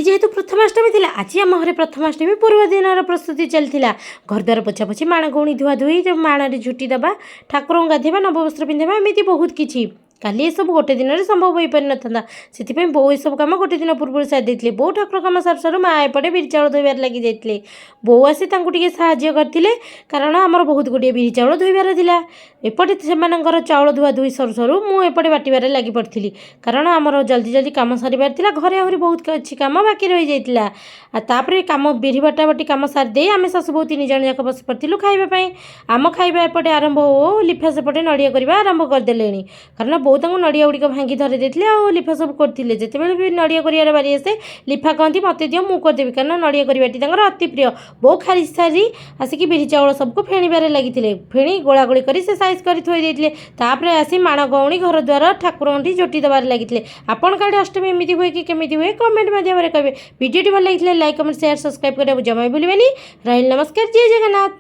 ଯେହେତୁ ପ୍ରଥମାଷ୍ଟମୀ ଥିଲା, ଆଜି ଆମ ଘରେ ପ୍ରଥମାଷ୍ଟମୀ ପୂର୍ବ ଦିନର ପ୍ରସ୍ତୁତି ଚାଲିଥିଲା। ଘରଦ୍ୱାର ପୋଛାପୋଛି, ମାଣ ଗଉଣି ଧୁଆ ଧୁଇ, ମାଣରେ ଝୁଟି ଦେବା, ଠାକୁରଙ୍କୁ ଗାଧେଇବା, ନବବସ୍ତ୍ର ପିନ୍ଧେଇବା, ଏମିତି ବହୁତ କିଛି। କାଲି ଏସବୁ ଗୋଟେ ଦିନରେ ସମ୍ଭବ ହୋଇପାରିନଥାନ୍ତା। ସେଥିପାଇଁ ବୋଉ ଏସବୁ କାମ ଗୋଟେ ଦିନ ପୂର୍ବରୁ ସାରି ଦେଇଥିଲେ। ବୋଉ ଠାକୁର କାମ ସାରୁ ସାରୁ ମା ଏପଟେ ବିରି ଚାଉଳ ଧୋଇବାରେ ଲାଗି ଯାଇଥିଲେ। ବୋଉ ଆସି ତାଙ୍କୁ ଟିକେ ସାହାଯ୍ୟ କରିଥିଲେ, କାରଣ ଆମର ବହୁତ ଗୁଡ଼ିଏ ବିରି ଚାଉଳ ଧୋଇବାର ଥିଲା। ଏପଟେ ସେମାନଙ୍କର ଚାଉଳ ଧୁଆ ଧୋଇ ସରୁ ସରୁ ମୁଁ ଏପଟେ ବାଟିବାରେ ଲାଗି ପଡ଼ିଥିଲି, କାରଣ ଆମର ଜଲ୍ଦି ଜଲ୍ଦି କାମ ସରିବାର ଥିଲା। ଘରେ ଆହୁରି ବହୁତ କିଛି କାମ ବାକି ରହିଯାଇଥିଲା। ଆଉ ତାପରେ କାମ ବିରି ବଟା ବଟି କାମ ସାରିଦେଇ ଆମେ ଶାଶୁ ବୋହୂ ତିନି ଜଣ ଯାକ ବସି ପଡ଼ିଥିଲୁ ଖାଇବା ପାଇଁ। ଆମ ଖାଇବା ଏପଟେ ଆରମ୍ଭ ହଉ ହଉ ଲିଫା ସେପଟେ ନଡ଼ିଆ କରିବା ଆରମ୍ଭ କରିଦେଲେଣି, କାରଣ ବୋଉ ତାଙ୍କୁ ନଡ଼ିଆ ଗୁଡ଼ିକ ଭାଙ୍ଗି ଧରି ଦେଇଥିଲେ ଆଉ ଲିଫା ସବୁ କରୁଥିଲେ। ଯେତେବେଳେ ବି ନଡ଼ିଆ କରିବାର ବାରି ଆସେ, ଲିଫା କହନ୍ତି, "ମୋତେ ଦିଅ, ମୁଁ କରିଦେବି", କାରଣ ନଡ଼ିଆ କରିବାଟି ତାଙ୍କର ଅତି ପ୍ରିୟ। ବୋଉ ଖାଇ ସାରି ଆସିକି ବିରି ଚାଉଳ ସବୁକୁ ଫେଣିବାରେ ଲାଗିଥିଲେ। ଫେଣି ଗୋଳା ଗୋଳି କରି ସେ ସାଇଜ୍ କରି ଥୋଇ ଦେଇଥିଲେ। ତାପରେ ଆସି ମାଣ ଗଉଣି, ଘର ଦ୍ୱାର, ଠାକୁରଙ୍କଠି ଝୋଟି ଦେବାରେ ଲାଗିଥିଲେ। ଆପଣଙ୍କ ଆଡ଼େ ଅଷ୍ଟମୀ ଏମିତି ହୁଏ କି କେମିତି ହୁଏ, କମେଣ୍ଟ ମାଧ୍ୟମରେ କହିବେ। ଭିଡ଼ିଓଟି ଭଲ ଲାଗିଥିଲେ ଲାଇକ୍, କମେଣ୍ଟ, ସେୟାର, ସବସ୍କ୍ରାଇବ୍ କରିବାକୁ ଜମା ବି ଭୁଲିବେନି। ରହିଲି, ନମସ୍କାର, ଜୟ ଜଗନ୍ନାଥ।